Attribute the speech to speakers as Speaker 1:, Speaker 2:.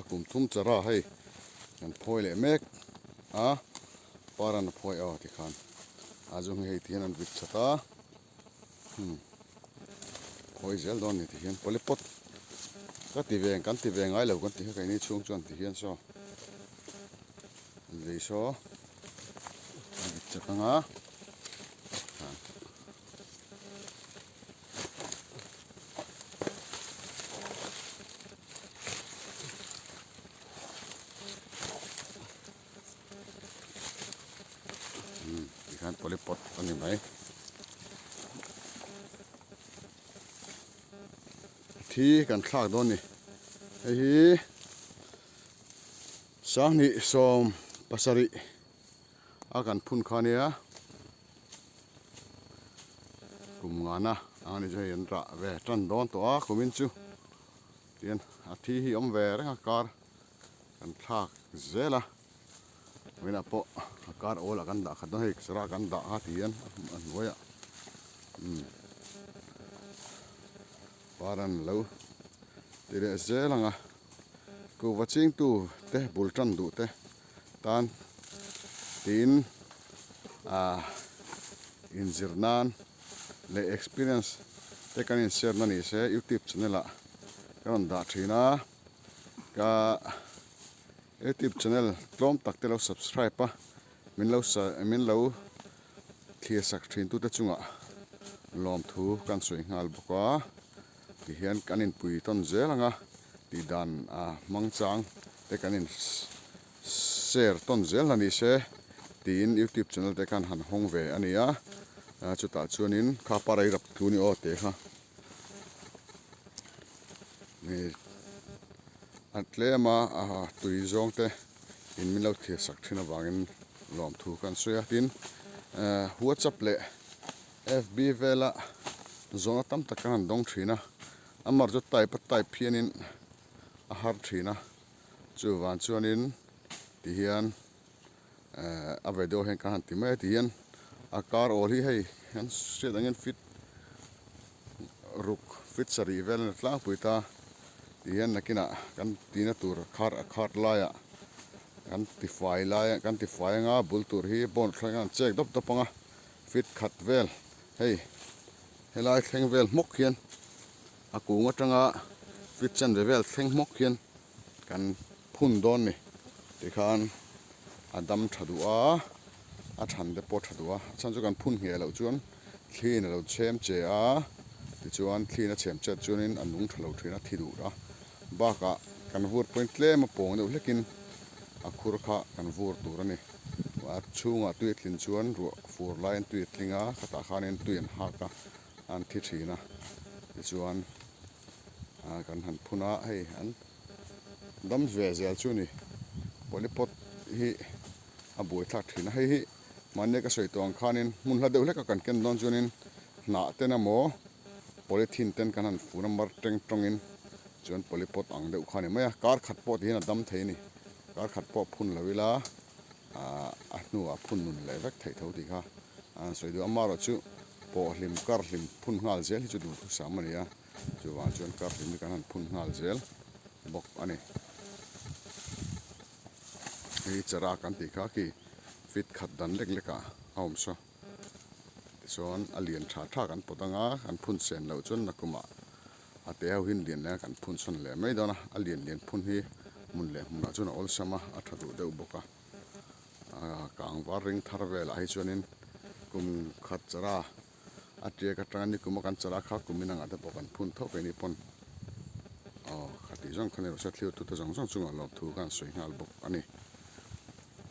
Speaker 1: kum thum chara hei kan phawi leh mek a par an phawi aw tikhan a zawng hi hei ti hian an vit that a umm phawi zel dawn a ni tihian polypot ka ti ve kan ti ve ngai lo kan ti kha keini chhung chuan tihian saw lei saw a vit chat anga. Tikhan polypot a ni mai. Thi kan thlak dawn a ni. Hei hi sanghnih 70 a kan phun kha nia. Kum ngana ang a ni chu hei an rah ve tan dawn tawh a kumin chu tian a thi hi awm ve reng a kar kan thlak zel a vawiinah pawh a kar awl ah kan dah khat dawn hei sara kan dah kha ti hian a hnuaiah umm par an lo ti leh zel ang a kuhva chingtu te bul tan duh te. Tan tiin ah inzir nan leh experience te kan in share na ni se youtube channel ah ka rawn dah thin a ka youtube channel tlawm tak te lo subscribe a min lo min lo thlir sak thin tu te chungah lawmthu kan sawi nghal bawk a. Tihian kan inpui tawn zel ang a, tih dan a hmang chang te kan in share tawn zel la ni se tiin youtube channel te khan han hawng ve a ni a, chutah chuanin kha parai rap tlu ni aw teh kha a tlem a tui zawng te in min lo thlir sak thin avangin lawmthu kan sawi a, tin whatsapp leh. FB vela zawhna tam tak kan han dawng thin a, amar chu type a type hianin a har thin a, chuvang chuanin tihian eh a video hian kan han ti mai a tihian a kar awl hi hei kan hriat angin fit ruk fit sarih vel a ni tlangpui ta tihian nakinah kan tina tur khar a khar laiah kan tifai lai kan tifai anga bul tur hi bawng thleng hian an chek dawp dawp ang a. Fit khat vel hei helai thleng vel hmawk hian a kung atanga fit chanve vel thleng hmawk hian kan phun dawn ni tikhan a dam tha duh a a than te pawh tha duh a a chhan chu kan phun ngheh loh chuan thliin a lo chhem che a tichuan thliin a chhem chet chuanin a nung tha lo thin a thi duh a bakah kan vur pawhin tlem a pawng deuh hlekin a khur kha kan vur tur a ni. A chhungah tui a tlin chuan ruah fur laiin tui a tling a, khatah khanin tui an hak a, an thi thin a. Tichuan kan han phun a, hei an dam ve zel chu a ni. Polypot hi a buaithlak thin a, hei hi mahni ka sawi tawh ang khanin hmun hla deuh hleka kan ken dawn chuanin hnah ten emaw polythene ten kan han fun a mar teng tawngin chuan polypot ang deuh kha a ni mai a, kar khat pawh tihian a dam thei a ni. Kar khat pawh phun lo ila a hnuah phun nun leh vek theih tho tih kha a han sawi duh a. Amaherawhchu pawh hlim kar hlim phun nghal zel hi chu duhthusam a ni a, chuvang chuan kar hlim hi kan han phun nghal zel bawk a ni. Hei chara kan tih kha khi fit khat dan lek lek ah a awm saw. Tichuan a lian tha tha kan pawt anga kan phun sen loh chuan nakumah A te ho hian lian leh a kan phun sawn leh mai dawn a, a lian lian phun hi hmun leh hmunah chuan a awlsam a, a tha duh deuh bawk a. Aa kang var ring thar velah hi chuanin kum khat chara a tiak atanga nikum a kan chara kha kum inangah te pawh kan phun tho keini pawn aw kha tih zawng kha ni rawh se thlir tute zawng zawng chungah lawmthu khan sawi nghal bawk a ni.